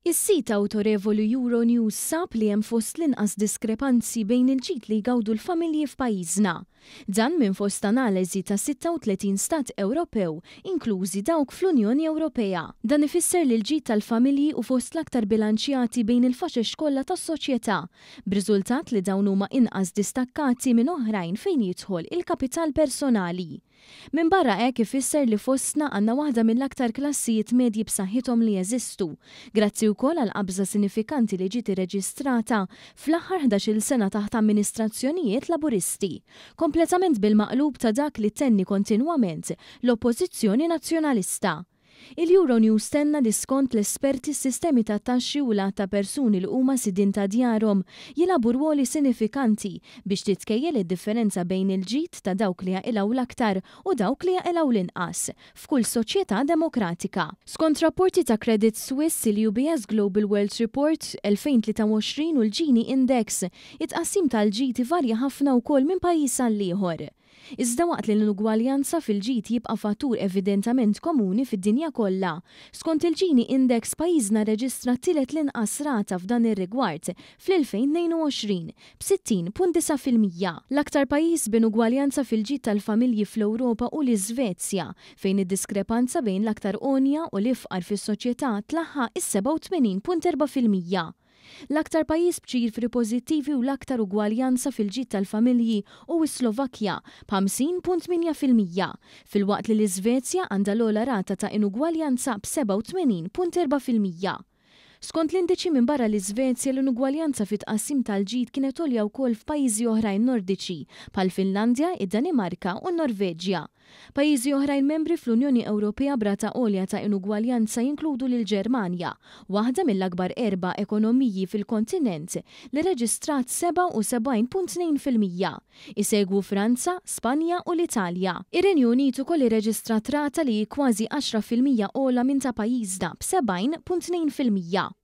Is-sit awtorevoli Euronews sab li hemm fost l-inqas diskrepanzi bejn il-ġid li jgawdu l-familji f'pajjiżna. Dan minn fost analiżi ta' 36 stat Ewropew, inklużi dawk fl-Unjoni Ewropea. Dan ifisser li l-ġid tal-familji hu fost l-aktar bilanċjati bejn il-faxex kollha tas-soċjetà, b'riżultat li dawn huma inqas distakkati minn oħrajn fejn jidħol il-kapital personali. Minbarra hekk ifisser li fostna għandna waħda mill-aktar klassijiet medji b'saħħithom li jeżistu, grazzi wkoll għall-qabża sinifikanti li ġiet irreġistrata fl-aħħar 11-il sena taħt amministrazzjonijiet Laburisti, kompletament bil-maqlub ta' dak li ttenni kontinwament l-Oppożizzjoni Nazzjonalista. Il-Euronews tenna li skont l-esperti s-sistemi ta' taxxi u l-għadd ta' persuni li huma sidien ta' djarhom jilagħbu rwoli sinifikanti biex titkejjel id-differenza bejn il-ġid ta' dawk li jaqilgħu l-aktar u dawk li jaqilgħu l-inqas f'kull soċjetà demokratika. Skont rapporti ta' Credit Suisse, il-UBS Global Wealth Report 2023 u l-Gini Index, it-tqassim tal-ġid ivarja ħafna wkoll minn pajjiż għall-ieħor. Iżda waqt li l-inugwaljanza fil-ġid jibqa' fattur evidentament komuni fid-dinja kollha, skont il-Gini Index pajjiżna rreġistra t-tielet l-inqas rata f'dan ir-rigward fl-2022, b'60.9%. L-aktar pajjiż b'inugwaljanza fil-ġid tal-familji fl-Ewropa hu l-Iżvezja, fejn id-diskrepanza bejn l-aktar għonja u l-ifqar fis-soċjetà tlaħħaq is-87.4%. L-aktar pajjiż b'ċifri pożittivi u l-aktar ugwaljanza fil-ġid tal-familji hu s-Slovakkja b'50.8%, filwaqt li l-Iżvezja għandha l-ogħla rata ta' inugwaljanza b'87.4%. Skont l-indiċi minbarra l-Iżvezja l-inugwaljanza fit-tqassim tal-ġid kienet għolja wkoll f'pajjiżi oħrajn Nordiċi bħall-Finlandja, id-Danimarka u n-Norveġja. Pajjiżi oħrajn membri fl-Unjoni Ewropea b'rata għolja ta' inugwaljanza jinkludu lill-Ġermanja, waħda mill-akbar erba' ekonomiji fil-kontinent li rreġistrat 77.2%. Isegwu Franza, Spanja u l-Italja. Ir-Renju Unit ukoll irreġistrat rata li hi kważi 10% ogħla minn ta' pajjiżna b'70.2%.